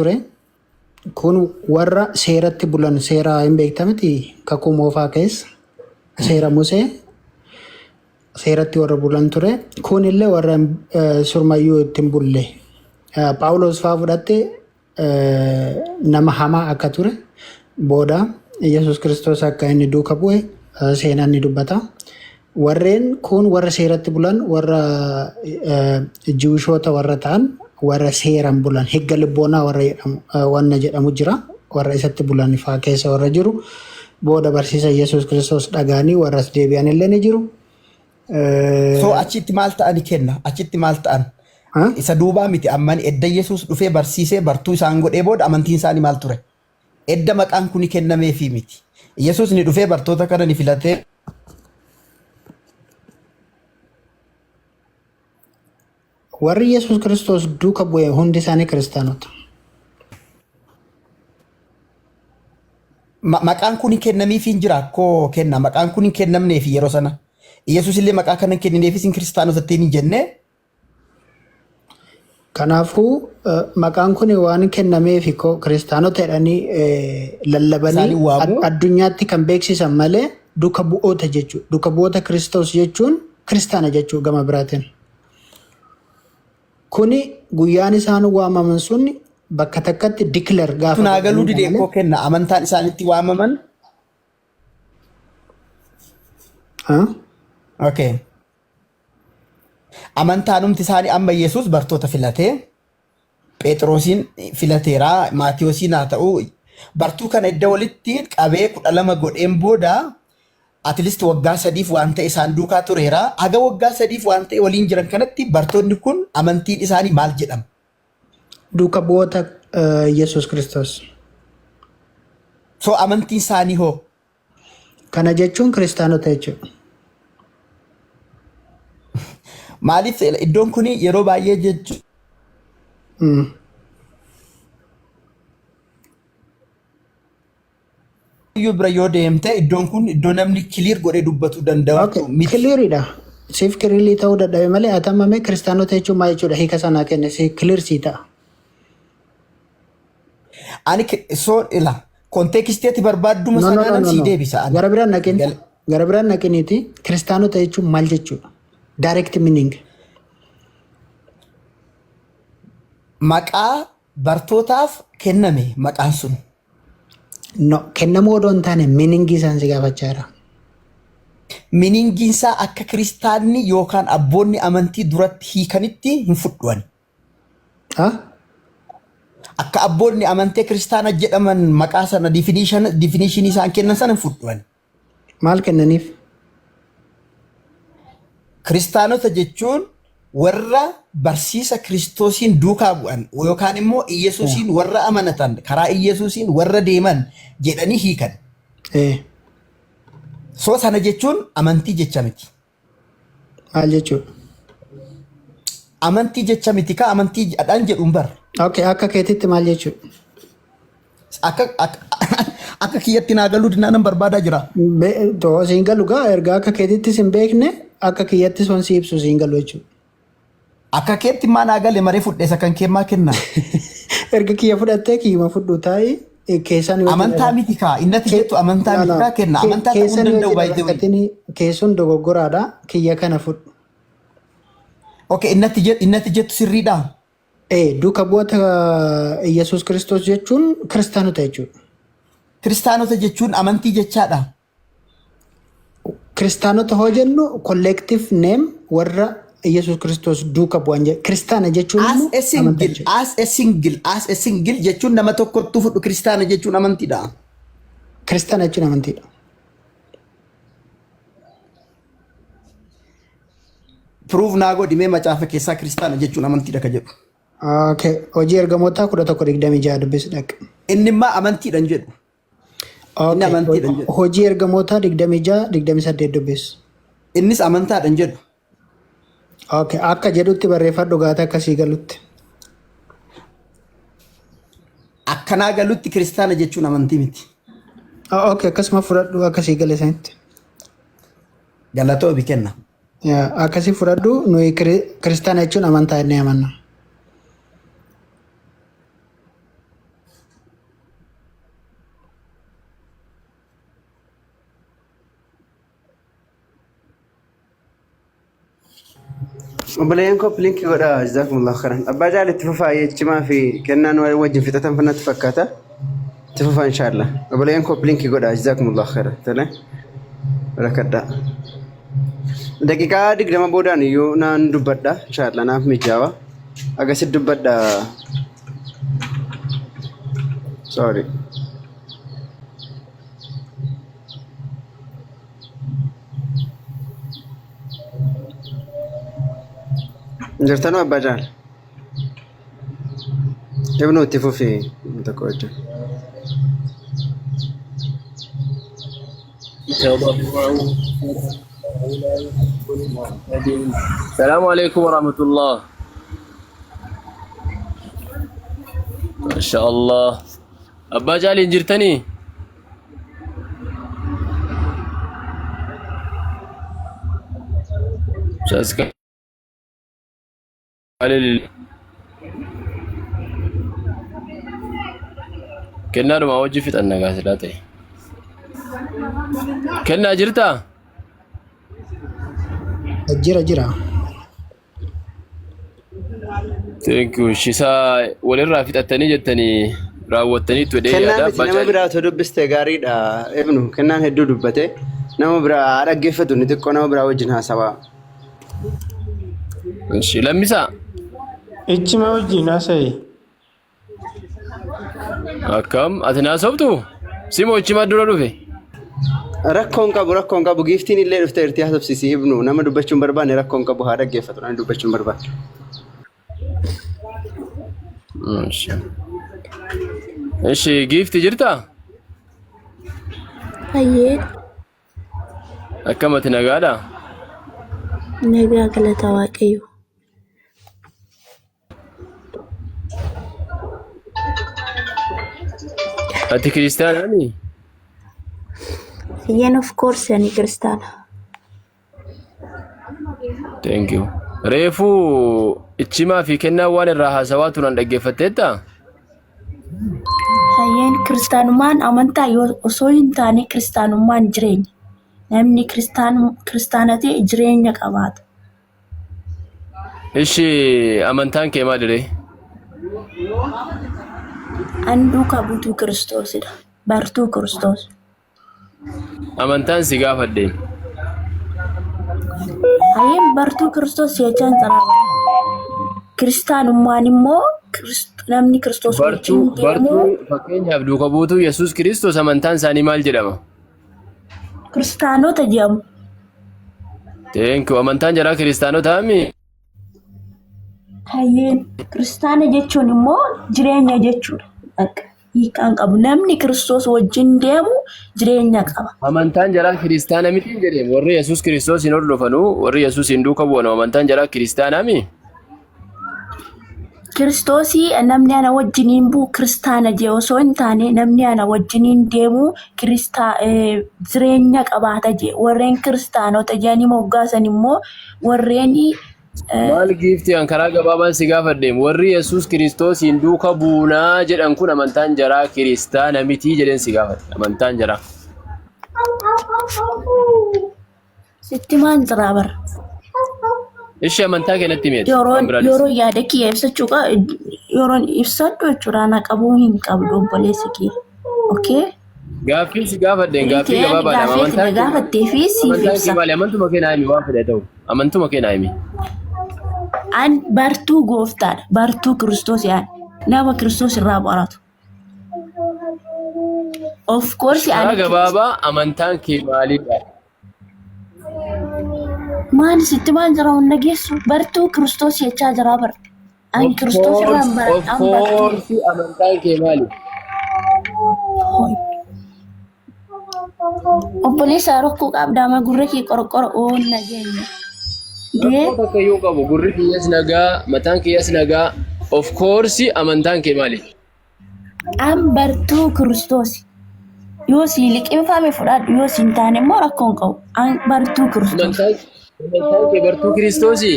ture. Kun warra seeratti bulan seera hin beekta miti kakuu moofaa keessa seera Musee seeratti warra bulan ture. Kun illee warra surmayyuu itti hin bulle. Phaawulos fa'aa fudhatte nama hamaa akka ture booda Yesuus Kiristoos akka inni duuka bu'e seenaan ni dubbata. Warreen kun warra seeratti bulan warra Jiwishoota warra ta'an warra seeran bulan higga libboonaa warra jedhamu wanna jedhamu jira warra isatti bulan faa keessa warra jiru booda barsiisa Yesuus Kiristoos dhagaanii warras deebi'an illee ni jiru. So achitti maal ta'ani kenna? Achitti maal ta'an? Isa duubaa miti amman edda Yesuus dhufee barsiisee bartuu isaan godhee booda amantiin isaanii maal ture? Edda maqaan kuni kennameefii miti. Yesuus ni dhufee bartoota kana ni filatee Warri Yesuus Kiristoos duuka bu'e hundi isaanii kiristaanota. Maqaan kun hin kennamiifii hin jira akkoo kenna maqaan kun hin kennamneefi yeroo sana. Yesuus illee maqaa kana hin kennineefis isin kiristaanota ittiin hin jenne. Kanaafuu maqaan kun waan kennameefi kiristaanota jedhanii lallabanii Isaanii waamu. addunyaatti kan beeksisan malee duuka bu'oota jechuudha. Duuka bu'oota Kiristoos jechuun kiristaana jechuudha gama biraatiin. Kuni guyyaan isaan waamaman sun bakka takkatti declare gaafa Naa galuu godhanidha didee malee. koo kenna amantaan isaanitti waamaman. Ha? Okay. Amantaanumti isaanii amma Yesuus bartoota filatee Phexrosiin filateera, Maatewosiin haa ta'u, bartuu kana edda walitti qabee 12 godheen booda at least waggaa sadiif waan ta'e isaan duukaa tureera. Haga waggaa sadiif waan ta'e waliin jiran kanatti bartoonni kun amantiin isaanii maal jedhama? Duuka bu'oota Yesuus Kiristoos. So amantiin isaanii hoo? Kana jechuun kiristaanota jechuudha. Maaliif iddoon kun yeroo baay'ee jechuun iyyuu bira yoo deemte iddoon kun iddoo namni kiliir godhee dubbatu danda'u Okay, miti. kiliiridha. Siif kiliirii ta'uu dadhabe malee atamame kiristaanota jechuun maal jechuudha? Hiika sanaa kenne si kiliir sii ta'a. Ani so ila konteekistii ati barbaadduma No, no, no, sanaanan no, sii no. deebisa ani. Gara biraan naqin. Gal- Gara biraan naqiniiti. Kiristaanota jechuun maal jechuudha? Direct meaning. Maqaa bartootaaf kenname maqaan sun. No, kennamuu odoo hin taane meaningii isaan si gaafachaa jira. Miningiin isaa akka kiristaanni yookaan abboonni amantii duratti hiikanitti hin fudhu ani. Ha? Akka abboonni amantee kiristaana jedhaman maqaa sana definition isaan kennan sana hin fudhu ani. Maal kennaniif? Kiristaanota jechuun warra barsiisa Kiristoosiin duukaa bu'an yookaan immoo Iyyasuusiin warra amanatan karaa Iyyasuusiin warra deeman jedhanii hiikan. So sana jechuun amantii jecha miti. Maal jechuudha? Amantii jecha miti kaa amantii dhaan jedhuun bar. Okay, akka keetitti maal jechuudha? Akka akka akka kiyyatti naa galuu dinaanan barbaadaa jira. Too siin galu gaa erga akka keetittis hin beekne akka kiyyattis wansi si ibsu siin galu jechuudha. Akka keetti maa naa gale maree fudhe isa kan kee maa kenna. Erga kiyya fudhattee kiyyuma fudhu taa'i keessan yoo Amantaa miti kaa innati jettu amantaa miti kaa kenna amantaa ta'uu hin keessan yoo danda'u by the way. rakkatin keessun dogoggoraadha kiyya kana fudhu. Okay innati jettu innati jettu sirriidha. Duuka bu'oota Yesuus Kiristoos jechuun kiristaanota jechuudha. Kiristaanota jechuun amantii jechaadha. Kiristaanota hoo jennu collective name warra Yesuus Kiristoos duuka bu'an jedha. Kiristaana jechuun As immoo a amantaa single, jechuudha. as a single, as a single jechuun nama tokkottuu fudhu kiristaana jechuun amantiidha. Kiristaana jechuun amantiidha. Proof naa godhi mee macaafa keessaa kiristaana jechuun amantiidha ka jedhu. Okay. Hojii ergamootaa 11:26 dubbisi dhaqi. Inni immoo amantiidha hin jedhu. Inni Okay. amantiidha hin jedhu. Hojii ergamootaa 26 28 dubbisi. Innis amantaadha hin jedhu. Okay. Akka jedhutti barreeffadhu gaata akkasii galutti. Akkanaa galutti kiristaana jechuun amantii miti. Oh, okay. Akkasuma fudhadhu akkasii gale sanitti. Galatoomi kenna. Yaa, Akkasii fudhadhu nuyi kiristaana jechuun amantaa jennee amanna. Obboleeyyan koo pilinkii godhaa jazaakumullahu khairan. Abbaa Jaal itti fufaa jechimaa fi kennaan wajjin fixatan natti fakkaata. Itti fufaa inshaallah. Obboleeyyan koo pilinkii godhaa jazaakumullahu khairan. Tole barakadhaa. Daqiiqaa 20 boodaan iyyuu naan dubbadha inshaallah naaf mijaawa. Agasit dubbadha. Sorry. Jirtanuu Abbaa Jaal. Ibnu itti fufi tokko wajjin. السلام عليكم ورحمة الله. ما شاء الله أبا جالي جرتني. Kennaadhuma hojii fixanna gaasilaa ta'e. Kennaa jirtaa? Jira jira. Thank you. Shisaa walirraa fixattanii jettanii raawwattanii itti jedhee Kennaa yaada miti abbaa nama caalii. biraa otoo dubbiste gaariidha. Ibnu kennaan hedduu dubbate nama biraa haa dhaggeeffatu inni xiqqoo nama biraa wajjin haasawaa. Ishi lammisaa Ichima wajjin haasa'e. Akkam ati naasoftu? Simoo ichima dura dhufe. Rakkoon qabu rakkoon qabu giiftiin illee dhuftee jirti haasofsiisi ibnu nama dubbachuu hin barbaanne rakkoon qabu haa dhaggeeffatu nama dubbachuu hin barbaanne. Ishi. Ishi giifti jirtaa? Hayyee. Akkam ati nagaadhaa? Nagaa galata Waaqayyo. Ati kiristaanaami? Hayyeen of course ani kiristaana. Thank you. Reefuu ichimaa fi kennaa waan irraa haasawaa turan dhaggeeffatteetta? Hayyeen kiristaanummaan amantaa yoo osoo hin taane kiristaanummaan jireenya. Namni kiristaana ta'e jireenya qabaata. Ishi amantaan kee maali ree? An duukaa buutuu Kiristoosidha. Bartuu Kiristoos. Amantaan si gaafadhe. Hayyeen bartuu Kiristoos jechaan jiraa. Kiristaanummaan immoo namni Kiristoos Bartuu wajjin deemu bartuu fakkeenyaaf duuka buutuu Yesuus Kiristoos amantaan isaanii maal jedhama? Kiristaanota jedhamu. Thank you. Amantaan jaraa kiristaanota mi? Hayyeen kiristaana jechuun immoo jireenya jechuudha. Bakka hiikaan qabu. Namni Kiristoos wajjin deemu jireenya qaba. Amantaan jaraa kiristaana miti hin jedhee warri Yesuus Kiristoos hin hordofanuu warri Yesuus hin duuka bu'anu amantaan jaraa kiristaanaa mi? Kiristoosii namni ana wajjiniin bu'u kiristaana jee osoo hin taane namni ana wajjiniin deemu jireenya qabaata jee. Warreen kiristaanota jedhanii moggaasan immoo warreen Maal giifti an karaa gabaabaan si gaafadhe warri Yesuus Kiristoosiin duuka buunaa jedhan kun amantaan jaraa kiristaana mitii jedheen si gaafadhe amantaan jaraa. Sitti maan jiraa bara. Ishi amantaa keenyatti meeti Yeroon waan biraa dhiisi. yeroon yaada kiyya ibsachuu yeroon ibsadhu jechuudha na qabuu hin qabdu obboleessi kiyya. Okay? Gaaffii si gaafadheen gaaffii Riteen gabaabaadha. gaaffii ati na Amantaan kee gaafattee fi siif amantaan kee ibsa. maali? Amantuma kee naa himi waan fedhe ta'u. Amantuma kee naa himi. An bartuu gooftaadha. Bartuu Kiristoos yaani. Nama Kiristoos irraa baratu. Of course Karaa ani gabaabaa amantaan kee maalidha? Maal sitti maal jira hunda geessu bartuu Kiristoos jechaa jira bar. An Of Kiristoos irraa course, hin baradha of an bartuu. course amantaan kee maali? Hoi. Obboleessa rakkoo qabdaa ma gurra kee qorqora oon nageenya. Dee Rakkoo takka iyyuu hin qabu. Gurri kiyyas nagaa, mataan kiyyas nagaa. Of course amantaan kee maali? An bartuu Kiristoos. Yoo sii liqimfame fudhadhu yoo siin taane immoo rakkoo hin qabu. An bartuu Kiristoos. Amantaan amantaan kee bartuu Kiristoosii?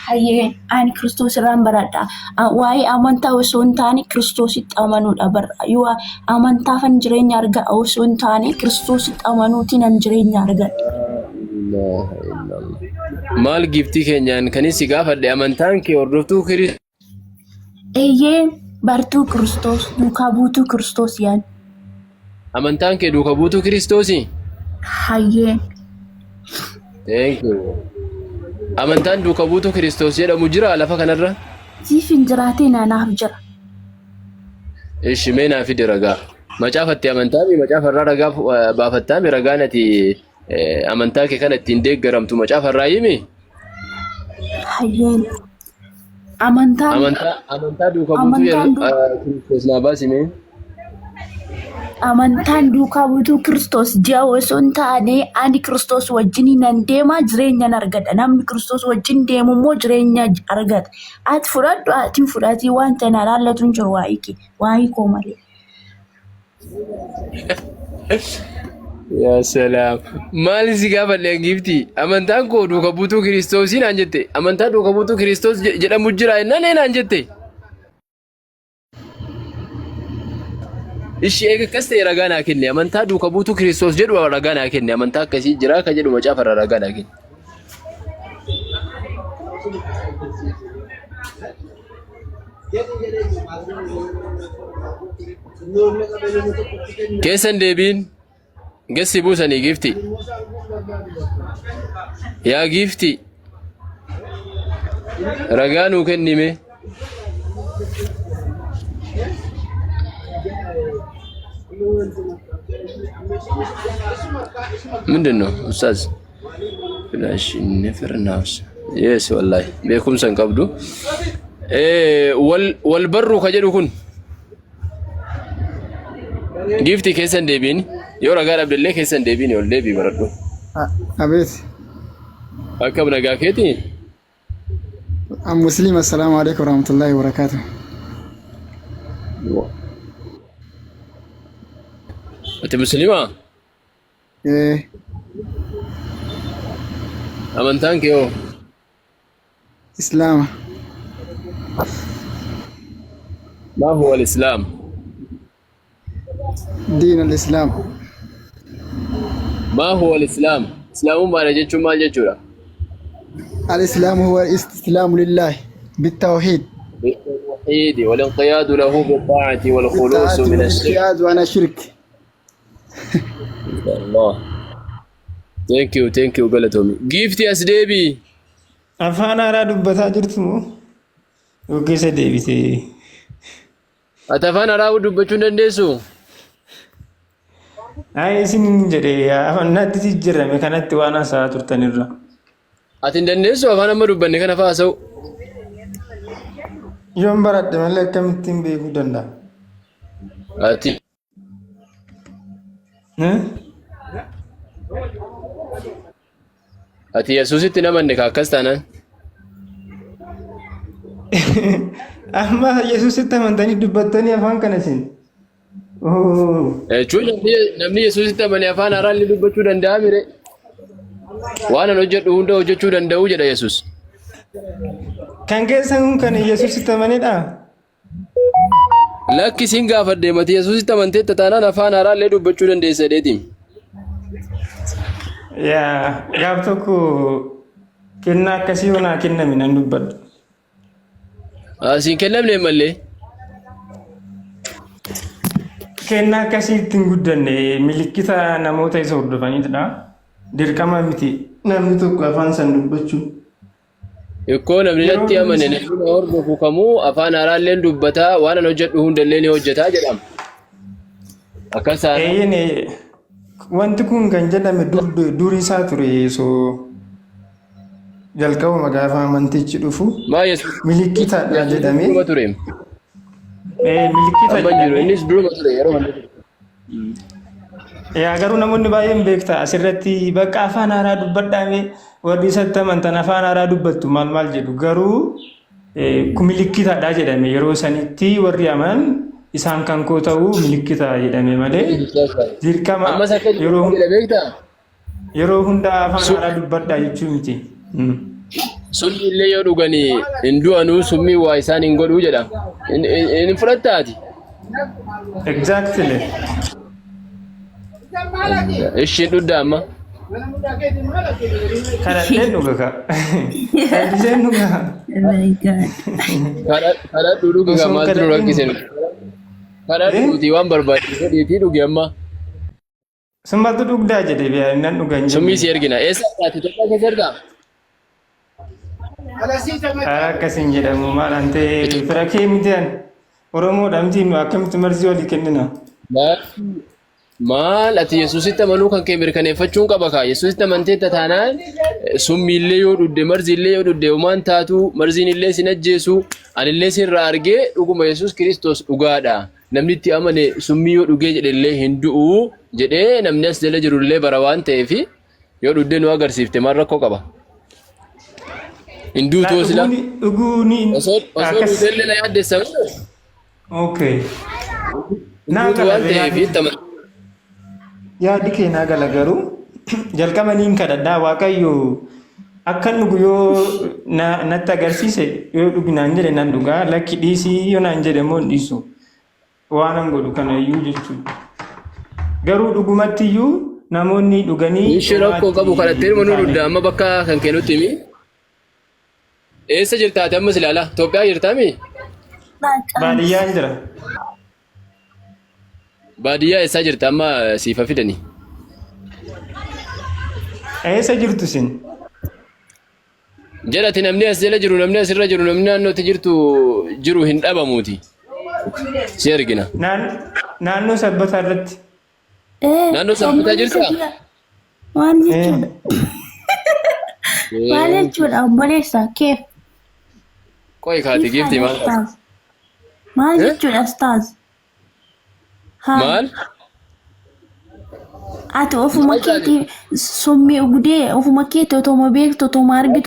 Hayyee ani Kiristoos irraan baradha. Waa'ee amantaa osoo hin taane Kiristoositti amanuudha barra. Yoo amantaafan jireenya argadha osoo hin taane Kiristoositti amanuutiin an jireenya argadha. Ilaaha illallah. Maal giiftii keenyaan kan si gaafadhe amantaan kee hordoftuu Kiristoos Eeyyee bartuu Kiristoos duukaa buutuu Kiristoos yaan. Amantaan kee duuka buutuu Kiristoosii? Hayyee. Thank you. Amantaan duuka buutuu Kiristoos jedhamu jira lafa kanarra? Siif hin jiraatiin anaaf jira. Ishi mee naa fidi ragaa. Macaafatti amantaa mi macaafa irraa ragaa baafattaa mi ragaan ati amantaa kee kana ittiin deeggaramtu macaafa irraa himi? Hayyeen. Amantaan Amantaa amantaa duuka buutuu amantaan jedhu Kiristoos naa baasi mee. Amantaan duukaa buutuu Kiristoos ji'a osoo hin taane ani Kiristoos wajjin nan deema jireenyan argadha. Namni Kiristoos wajjin deemu immoo jireenya argata. Ati fudhadhu ati hin fudhatii wanta na laallatu hin jiru waa'ee kee waa'ee koo malee. Yaa salaam. Maali si gaafadhe giifti? Amantaan koo duuka buutuu Kiristoosii naan jette. Amantaa duuka buutuu Kiristoos jedhamu jira jennaan ee naan jette. Ishi eega akkas ta'e ragaa naa kenne. Amantaa duuka buutuu Kiristoos jedhu ragaa naa kenne. Amantaa akkasii jira ka jedhu macaafa irraa ragaa naa kenne. Keessan deebiin gessi buusanii giifti. Yaa giifti ragaa nuu kennime. ምንድን ነው ኡስታዝ? Flash never knows. Yes, wallahi. Beekumsa hin qabdu. Wal barruu ka jedhu kun giiftii keessa hin deebiin. Yoo ragaa dhabdellee keessa hin deebiin ol deebii baradhu. Abeet. Akkam nagaa keetii? An Muslim. Assalaamu alaikum warahmatullahi wabarakatuh. Ati musliimaa? Eh, Amantaan kee hoo? Islaama. ما هو الإسلام؟ Diin al-Islaam. ما هو الإسلام؟ Islaamummaadha jechuun maal jechuudha? Al-Islaamu huwa al-istislaamu lillahi بالتوحيد. بالتوحيد والانقياد له بالطاعة والخلوص بالطاعة من الشرك. والانقياد عن الشرك. Allah. Thank you, thank you, galatoomi. Giiftii as deebii. Afaan haaraa dubbataa jirtu moo? Yoo keessa deebitee. Ati afaan haaraa dubbachuu hin dandeessu? Ayi isin hin jedhe afaan natti jijjiirame kanatti waan haasa'aa turtanirra. Ati hin dandeessu afaan amma dubbanne kana fa'aa haasa'u? Yoon baradhe malee akkamittiin beekuu danda'a? Ati Eh? Ati Yesuusitti hin amanne ka akkas taanaan. Amma Yesuusitti amantanii dubbattanii afaan kana isin. Oh. Jechuun namni Yesuusitti amane afaan haaraa illee dubbachuu danda'a mire. Waan an hojjedhu hunda hojjechuu danda'u jedha Yesuus. Kan keessan kun kan Yesuusitti amanedha? Lakki siin gaafadhe mati Yesuusitti amanteetta taanaan afaan haaraa illee dubbachuu dandeessa jedheetiin. Yaa gaaf tokko kennaa akkasii yoo naa kenname nan dubbadha. Siin kennamne mallee. Kennaa akkasii ittiin guddanne milikkita namoota isa hordofaniitidha. Dirqama miti namni tokko afaan san dubbachuu. Ikkoo namni Yeroo natti amane namni na hordofu kamuu afaan haaraa illee dubbataa waan an hojjedhu hunda illee ni hojjetaa jedhama. Akkas taanaan Eeyyeen wanti kun kan jedhame dur isaa ture so jalqabuma gaafa amantichi dhufu maa Yesuus milikkitaadha Yesuus jedhame. duruma ture. Milikkita Amma hin jiru jedhame. innis duruma ture yeroo hunda ture. Yaa garuu namoonni baay'een beekta asirratti bakka afaan haaraa dubbadhaame warri isatti amantan afaan haaraa dubbattu maal maal jedhu garuu kun milikkitaadha jedhame yeroo sanitti warri amanan isaan kan koo ta'uu milikkita jedhame malee dirqama Ammas akka yeroo jedha beektaa? yeroo hunda afaan haaraa dubbadhaa jechuu miti. Summii illee yoo dhuganii hin du'anuu summii waa isaan hin godhuu jedha. Hin fudhattaati. Exactly. Ishiin dhudda amma. Kadhadheen dhuga ka. Calliseen dhuga. My God. Kadhadhu dhugi gaa Osoo maaltu nu kadhadhin. rakkise nu. Kadhadhuuti waan barbaadde godhiitii dhugi amma. Sumatu dhugdaa jedhe biyaa nan dhuga hin Summii jenne. si ergina. Eessa argaate? Itoophiyaa keessa ergaa? Karaa akkasiin jedhamu maal an ta'e fira kee miti an. Oromoodha miti nu akkamitti marzii walii kennina. Maal maal ati Yesuusitti amanuu kan kee mirkaneeffachuun qaba kaa. Yesuusitti amanteetta taanaan summiillee yoo dhugde marziillee yoo dhugde homaan taatu marziin illee sin ajjeesu anillee sirraa argee dhuguma Yesuus Kiristoos dhugaadha. Namni itti amane summii yoo dhugee jedhe illee hin du'u jedhee namni as jala jiru illee bara waan ta'eef yoo dhugdee nu agarsiifte maal rakkoo qaba? Hin duutu sila. Dhuguuni Osoo osoo akkas. duutee illee na yaaddessa malee. Okay. Hin Naa duutu gala waan ta'eef yaadi itti amane. yaadi kee naa gala garuu jalqaba niin kadhadhaa Waaqayyo akkan dhugu yoo natti agarsiise yoo dhugi naan jedhe nan dhugaa lakki dhiisii yoo naan jedhe immoo hin dhiisu waanan godhu kana iyyuu jechuudha. Garuu dhugumatti iyyuu namoonni dhuganii Ishee rakkoo qabu homaatti kadhattee ilma hin nu taane. dhugda amma bakka kan kee nutti himi. Eessa jirta ati ammas ilaala? Itoophiyaa jirtaami? Baadiyyaan jira. Baadiyyaa eessaa jirta amma siifa fidani? Eessa jirtu isin? Jedhati namni as jala jiru namni asirra jiru namni naannootti jirtu jiru hin dhabamuuti. Si argina. Naannoo sabbataa irratti. Naannoo sabbataa jirtaa? Maal jechuudha? Maal jechuudha obboleessa keef? Qoy kaati giiftii maal? Maal jechuudha ustaaz? Haa. Maal? Ati ofuma keetii summii dhugdee ofuma keetii otoma beektu otoma argitu.